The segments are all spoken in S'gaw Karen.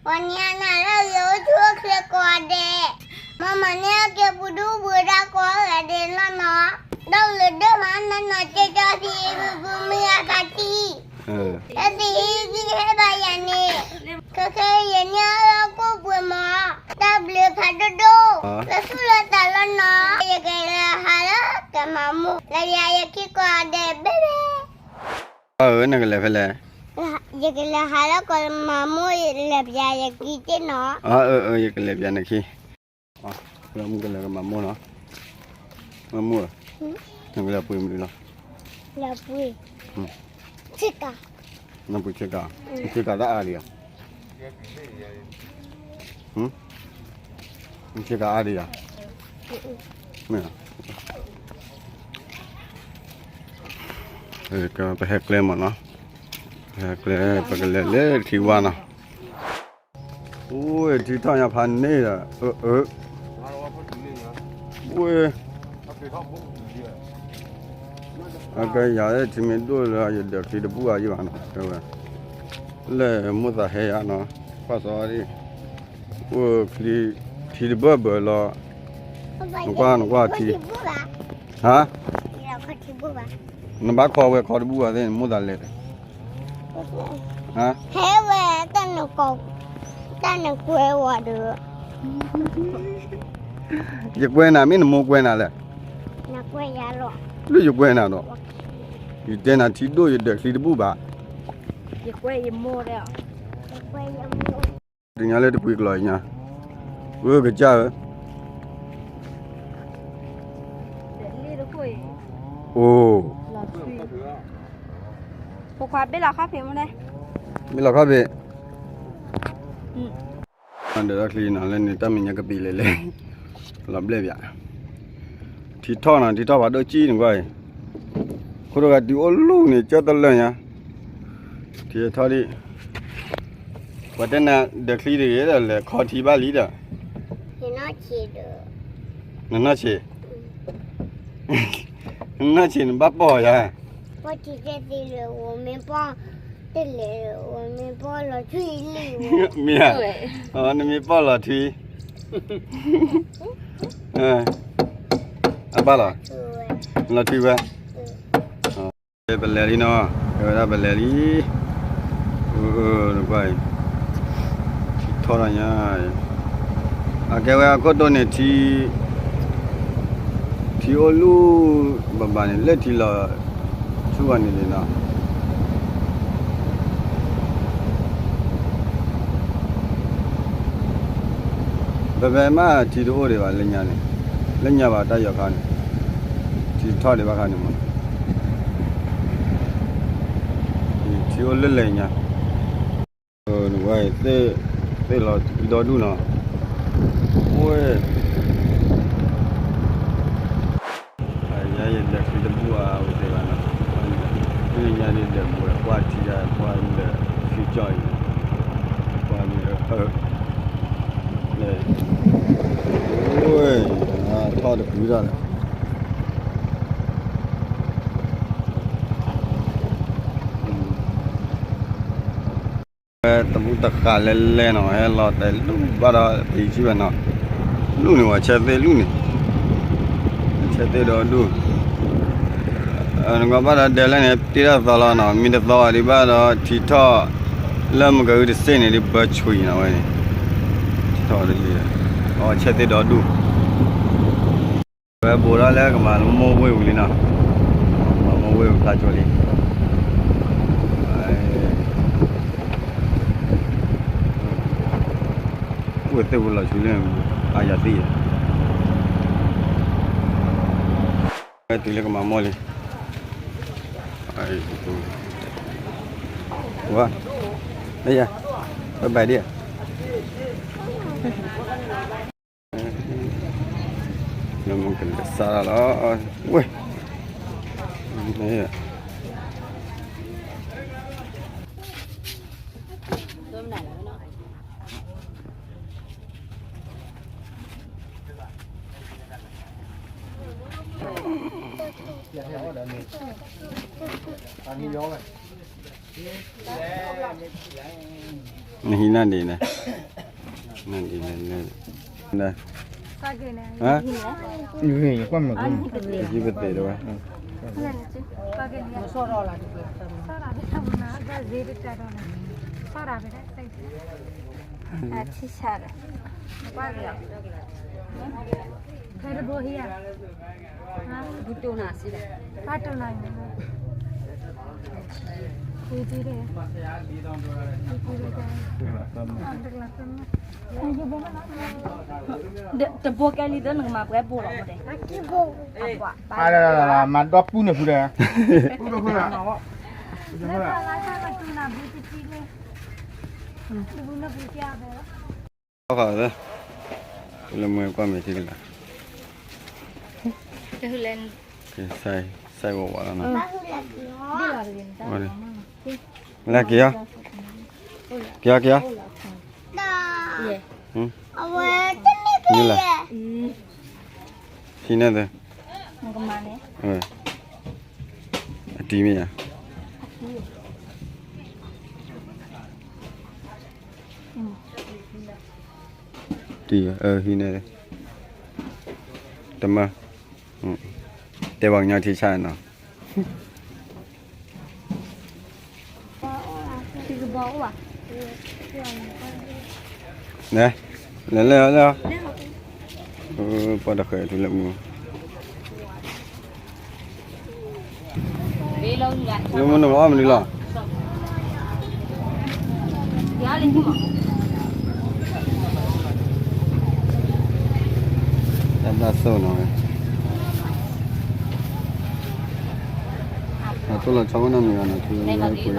ပှၤညါနၤလၢယအိၣ်ဆူၣ်အိၣ်ချ့ကိးဂၤဒဲး, မ့ၢ်မၤန့ၢ်အက့ၤပူၤဒူပူၤဒါကိးဂၤဒဲးလီၤနီၤ, ဒီးလၢဒိၣ်မးနီၢ်နီၢ်ကဲကဲထံ ပူၤပူၤမုၢ်အခါထံ, တၢ်သံဟံၣ်ကဟဲဘၣ်ယၤန့ၣ်, ခဲခဲယန့ၢ်အီၣ်လၢကိၣ်ပှ့ၤမး, တၢ်ဘျုးဖးဒိၣ်ဒိၣ်, လၢသူၣ်လၢသးလီၤနီၤ, ယကလဲၤဟးလၢကမၤမိၢ် လဲၤယၤယခံကိးဂၤဒဲးဘဲဘဲ အၢ နကလဲၤဖဲလဲၣ်, ယကလဲၤဟးလၢကမၤမိၢ် လဲၤပျးယခံတ့ၢ်နီၤ, အၢ ယကလဲၤပျးနခံ, မုၢ်ကလဲၤကမၤမိၢ်နီၤ, မၤမိၢ်, နကလဲၤပှ့ၤမနုၤလီၤ, လဲၤပှ့ၤ, ဆ့ကၤ, နပှ့ၤဆ့ကၤ, ဆ့ကၤတၢ်အါဒံးဧါ, ဆ့ကၤအါဒံးဧါ, မ့ၢ် ပဟဲကျဲမးနီၤ, ပဟဲကျဲ ပကလဲၤလၢထံဝါနီၤ, အိၣ်ထံထီၣ်ညါဖးန့ၣ်ဒီး, အိၣ်, အကယၤ ထံမ့ၢ်ဒိၣ်လၢယဒၢးချံတဘူၣ်အါယံၤဘၣ်နီၤ, လၢမိၢ်သးဟဲယၤနီၤ, ကွၢ်စီဒံး, အိၣ်ချံ, ထံတဘၢၣ်ဘၢၣ်လီၤ, နကွၢ်နကွၢ်ထံ, ဟါ, နဘၣ်ခီဝဲခီတဘူၣ်ဘၣ်သ့ၣ် နမိၢ်သးလဲၤ, ဟဲဝဲ, တၢ်နကွဲဝဲဒီး, ယကွဲနၤ မ့ၢ်နမိၢ်ကွဲနၤလဲၣ်, လၢယကွဲနၤဒီး, ယတဲနၤထံဒိၣ်ယဒၢးချံတဘူၣ်ဘၣ်, ယကွဲယမိၢ်, တညါလၢတပှ့ၤကျိာ်ညါ, ဝဲကစၢ်ဧၢ, အိၣ်, ဖိခွါဘ့ၣ်လီၤခီၣ်ဖံးမ့ၢ်န့ၣ်, ဘ့ၣ်လီၤခီၣ်ဖံး, ဒီးချံနီၤ လၢန့ၣ် တၢ်မဲာ်ညါကပံာ်လဲၤလဲၤ, လီၤဘျဲၣ်ဘၣ်, ထံထီၣ်နီၤ ထံထီၣ်ဖးဒိၣ်ကံနကွၢ်အံၤ, ခိၣ်တဂၤတုၤအိၣ်လူၢ်န့ၣ် ကၢတလၢာ်ညါ, ထံထီၣ်ဒံး, ပှၤတဲနၤဒၢးချံတဂ့ၤဒီး လဲၤခီထံဘၣ်လံဒီး, နနီၢ်ဆံး နနီၢ်ဆံးနဘၣ်ပီၢ်ယၤ, ပီၢ်ထံသ့ၣ်သ့ၣ်လၢ ဝမ့ၢ်ပီၢ်တလဲၤလၢ ဝမ့ၢ်ပီၢ်လီၤထွံလံ, မ့ၢ်ဧါ, နမ့ၢ်ပီၢ်လီၤထွံ, အဘၣ်လီၤ, လီၤထွံဝဲ, ပလဲၤလံနီၤ, တဲဝဲဒၣ်ပလဲၤလံ, နကွၢ်အံၤ, ထံထီၣ်တၢ်ညါ, အကဲဝဲအခိၣ်တိန့ၣ် ထံ ထံအိၣ်လူၢ်ဘၣ်ဘၣ်န့ၣ် လၢထံလီၤဆူၣ်ဂီၤန့ၣ်န့ၣ်နီၤ, ဖဲဖဲမးထံတအိၣ်ဒံးဘၣ်လၢညါန့ၣ်, လၢညါဘၣ်တၢ်ယီၤခါန့ၣ်, ထံထီၣ်ဒံးဘၣ်ခါန့ၣ်မး, ထံအိၣ်လၢလဲၤညါ နဝဲသ့ၣ်လီၤဒီဒူၣ်နီၤ, ဝဲ ယၤယဒၢးချံတဘူၣ်အဝဲသ့ၣ်ဘၣ်နီၤ, လၢညါဒ်ဒၢးဘှဲးကွၢ်ထံယၤ ကွၢ်ဒၢးဆံကၠီအံၤ, ကွၢ်ဒၢးအၢ, ဝဲ ထီၣ်တကုၤထီၣ်လၢ ဝဲတဘူၣ်တဃာ်လဲၣ်လဲၣ်နီၤ ဟဲလီၤတဲလူၢ်ဘၣ်ဒီး ပဟံးဆံဘၣ်နီၤ, လူၢ်န့ၣ် ပှၤဆဲးသ့ၣ်လူၢ်န့ၣ်, ဆဲးသ့ၣ်ဒီဒူၣ်, နကွၢ်ဘၣ်ဒီးဒဲးလဲၣ်န့ၣ် တ့ထီၣ်သီလီၤနီၤ, မ့ၢ်တသီဒံးဘၣ်ဒီး ထံထီၣ်လၢမကဂုာ်တစ့ၢ်န့ၣ် ဒ်ဘၢဆွံနီၤဝဲန့ၣ်, ထံထီၣ်ဒ်လံ, အဝဲဆဲးသ့ၣ်ဒီဒူၣ် ဝဲဘိးထီၣ်လၢကမၤလၢမိၢ်ဝ့ၢ်ဝံၤလံနီၤ, မၤမိၢ်ဝ့ၢ်ဝံၤဖျါကၠိလံ, အိၣ်သ့ၣ်ဝဲလီၤဆူလၢ အယၤသ့ၣ်ယဲ, ဝဲတုၤလၢကမၤမိၢ်လံ, ဝါ, လၢယၤ, ဘၣ်ဘၣ်ဒံး လၢမုၢ်ကလဲၤစးလီၤ, ဝဲ, နဟံးနၢ်ဒံးလဲၣ်, နၢ်ဒံးလဲၣ်, ဟါ, ဟံးပသ့ၣ်တဝဲ, ဖဲတဘိဟံၣ်ဧါ, ပၢ်တိၢ်နၤ, တဘိကဲလံသၢနကမၤပှဲၤဘိလီၤမ့ၢ်, မၤဒီပုၢ်န့ၣ်ဖုဒီး, ဖုဒီးဖုဒီး, ဖုဒီးဖုဒီး, လၢမွဲကွၢ်မ့ၢ်ထံကလၤ, ကဲ, စဲးဝဲဝဲလီၤနီၤ, လၢက့ၤအီၤ, က့ၤအီၤ, က့ၤအီၤ, မ့ၢ်လဲၣ်, ဟံးန့ၢ်သ့, အတံၤမ့ၢ်ဧါ, တံၤ, ဟံးန့ၢ်သ့, တမၢ, တဲပှၤကညီထံဆၢနီၤ. လဲၤ, လဲၤလဲၤလဲၤ, ပှၤတဃဲၤထူလၢမူ, လၢမူနကအီၣ်မနုၤလီၤ. တၢ်ဘၣ်သိၣ်နီၤ, အထိၣ်လီၤဆီဝဲနီတမံၤဘၣ်နီၤ, ထူလၢမူကွံာ်အီၤ,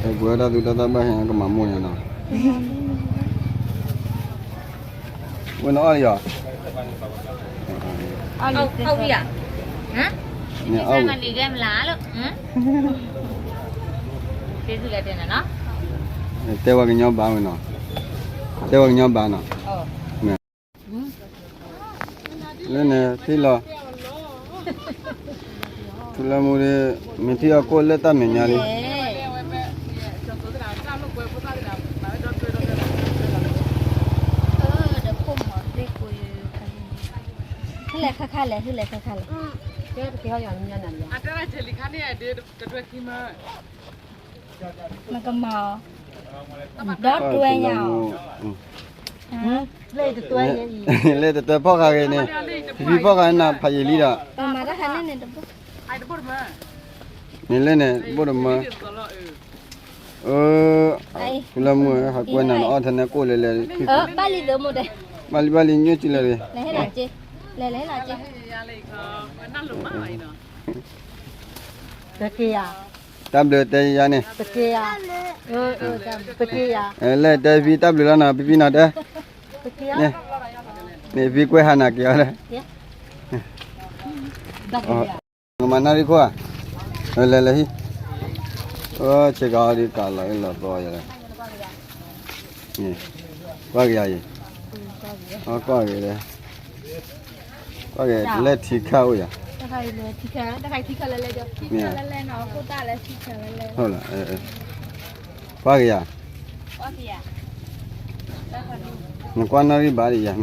ဟဲကွံာ်အီၣ်တၢ်သူတၢ်သၣ်ဘၣ်ဟဲကမၤမိၢ်ညါနီၤ. ဝဲနအီၣ်လံယီၤ, အီၣ်လံ, န့ၣ်အီၣ်, တဲဝဲကညီဘါဝဲနီၤ, တဲဝဲကညီဘါနီၤ. လၢန့ၣ်ထံၣ်လီၤ, ထူလၢမူဒီး, မ့ၢ်ထံၣ်အီၣ်ကိၣ်လၢတၢ်မဲာ်ညါလံ. ဟလဲၣ်ခါခါလဲၣ်, ဟလဲၣ်ခါခါလဲၣ်, နကမၤအီၤ, ဒီတွဲညါအီၤ, လဲၤတတွဲဖီၣ်ဃာ်ဂ့ၤန့ၣ်, ဖံဖံဖီၣ်ဃာ်နၤဖးယံာ်လံဒီး, မၤတၢ်ခါန့ၣ်န့ၣ်တဘိ, န့ၣ်လဲၣ်န့ၣ် ဘိၣ်တမၢ, အၢ, ထူလၢမူ ဟးကွဲနၤနအီၣ်ထဲန့ၣ်ကိၣ်လဲၤလဲၤ, ဘၣ်လံသၢမိၢ်တဲ, ဘၣ်လံဘၣ်လံ ညိၣ်စုလဲၤ, လဲၤဟဲလီၤက့, လဲၤလဲၤဟဲလီၤက့, တက့ၤဧါ, တၢ်ဘျုးတဲယၤန့ၣ်, တက့ၤဧါ, တက့ၤဧါ, လဲၤတဲဖံတၢ်ဘျုးလီၤနီၤ, ဖံဖံနီၤတဲ, န့ၣ်ဖံကွဲဟးနၤက့ၤအီၤလဲၣ်. ကမၤနၣ်ရံၣ်ခိၣ်ဧါ, လဲၤလဲၤဟံၣ်, ဆ့ကၤအီၤဒ်ကးလီၤအလီၤသီယၤလဲၣ်, ကွၢ်က့ၤယၤအံၤ, ကွၢ်က့ၤ, ကွၢ်က့ၤလဲၤထံခါအိၣ်ယၤ, မ့ၢ်, ကွၢ်က့ၤယၤ, နကွၢ်နၣ်ရံၣ်ဘၣ်ဒံးယၤ,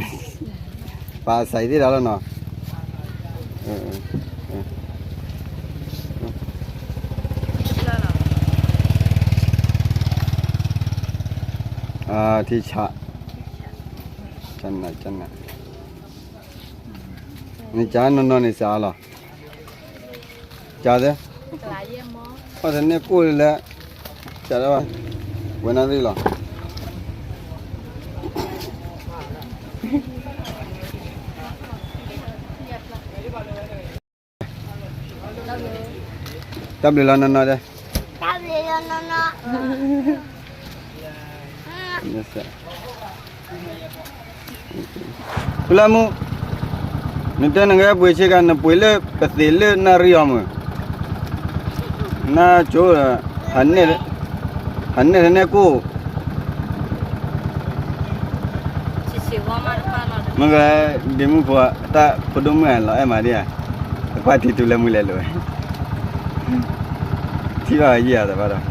ပာ်စးအံၤသ့ၣ်တၢ်လီၤနီၤ, ထံဆး, နကနီၤနီၤန့ၣ်စးလီၤ, ကသ့, အီၣ်တန့ၢ်ကိၣ်လၢ, ကဒၣ်ဘၣ်, ဝဲနၣ်ရံၣ်လီၤ. တၢ်ဘျုးလီၤနီၢ်နီၢ်ဒဲး, တၢ်ဘျုးလီၤနီၢ်နီၢ်, ဖူလၢမူ, နတဲနကဟဲပှ့ၤဆ့ကၤ နပှ့ၤလၢပသ့ၣ်လၢနၣ်ရံၣ်အီၤမုၢ်, နကၠိ, ဟးနဲၣ်, ဟးနဲၣ်တနဲၣ်ကိၣ် မ့ၢ်ဂ့ၤ, ဒ့မုၣ်ဖိ, တၢ်ဖိဒိၣ်မုၣ်အလီၤအဲၣ်မးဒံးဧါ, အကွၢ်ထံထူလၢမူလဲၤလိာ်ဝဲ, ထံၣ်ဘၣ်ဝဲယံာ်ဧါတဘၣ်ဒီး,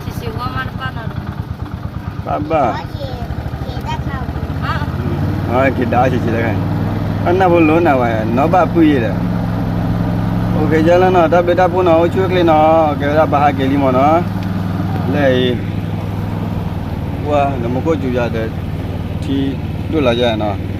ထံၣ်ဆံးဝါမးတပၢ်နီၤ ဘၣ်ဘၣ်, က့ၤဒါဆံးဆံးတခါ, အနၢ်ဖိလိၤနၢ်ဝဲ, နီၢ်ဘၣ်ပုၢ်ယံၤဒီး, အိၣ်က့ၤယဲလၢနီၤ, တၢ်ဘျုးတၢ်ဖှိၣ်နီၤ, အိၣ်ဆူၣ်အိၣ်ချ့နီၤ, ကဲဝဲဒၣ်ဘၣ်ဟးက့ၤလံမ့ၢ်နီၤ, လၢအံၤ, ပှၤနမူခိၣ်စူၤယၤဒီး, ထံဒိၣ်လီၤယဲနီၤ,